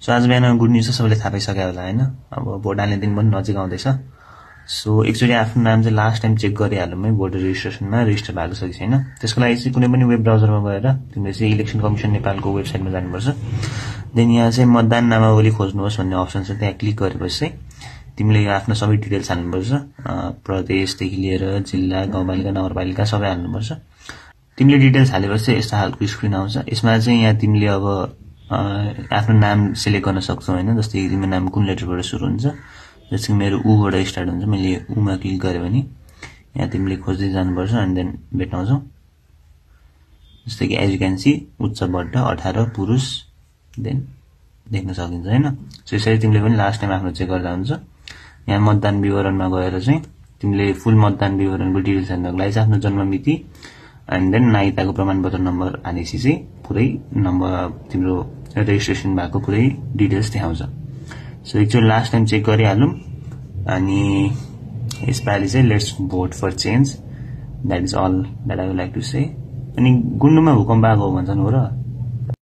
So आज बिहान good news सबैले थाहा पाइसक्यो होला हैन। अब भोट हाल्ने दिन पनि नजिक आउँदैछ। सो एकचोटि आफ्नो नाम चाहिँ लास्ट टाइम चेक गरिहालौँ है भोटर रेजिस्ट्रेसनमा रेजिस्टर भएको छ कि छैन। त्यसको लागि चाहिँ कुनै पनि वेब ब्राउजरमा गएर तिमीले चाहिँ इलेक्सन कमिसन नेपालको वेबसाइटमा जानुपर्छ। देन यहाँ चाहिँ मतदान नामावली खोज्नुहोस् भन्ने अप्सन छ, त्यहाँ क्लिक गरेपछि चाहिँ तिमीले आफ्नो सबै डिटेल्स हाल्नुपर्छ। प्रदेशदेखि लिएर जिल्ला, गाउँपालिका, नगरपालिका सबै हाल्नुपर्छ। तिमीले डिटेल्स हालेपछि यस्तो खालको स्क्रिन आउँछ। यसमा चाहिँ यहाँ तिमीले अब आफ्नो नाम सिलेक्ट गर्न सक्छौ हैन। जस्तै तिम्रो नाम कुन लेटरबाट सुरु हुन्छ, जस्तै मेरो ऊबाट स्टार्ट हुन्छ, मैले ऊमा क्लिक गरे भने यहाँ तिमीले खोज्दै जानुपर्छ अनि देन भेट्टाउँछौ। जस्तै कि एज यु क्यान सी उच्च वर्ग 18 पुरुष देन देख्न सकिन्छ हैन। सो यसरी तिमीले पनि लास्ट टाइम आफ्नो चेक गर्दा हुन्छ। यहाँ मतदान विवरणमा गएर चाहिँ तिमीले फुल मतदान विवरणको डिटेल्स हेर्नको लागि आफ्नो जन्म मिति एन्ड देन नागरिकताको प्रमाणपत्र नम्बर हालेपछि चाहिँ पुरै नम्बर तिम्रो रेजिस्ट्रेसन भएको पुरै डिटेल्स देखाउँछ। सो एकचोटि लास्ट टाइम चेक गरिहालौँ अनि यसपालि चाहिँ let's vote for change. That is all that I would like to say. अनि गुन्डुमा भूकम्प आएको हो भन्छन् हो र